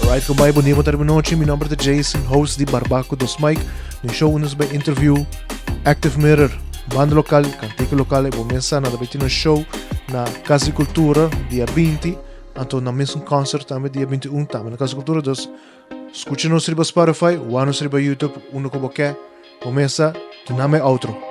Alright, kon bai, bon dia, bon tardi, bon nochi. Mi nomber ta Jason, host di Barbaco Dos Mike. Den show nos bai interview Active Mirror, banda lokal, kanteke lokal. E bo mesa nan ta bai tin un show na Cas di Cultura dia 20. Anto nan mes un concert tambe dia 21 tambe na Cas di Cultura. Dus skucha nos riba Spotify, wak nos riba YouTube, unda ku bo ke. Bo mesa, duna mi outro.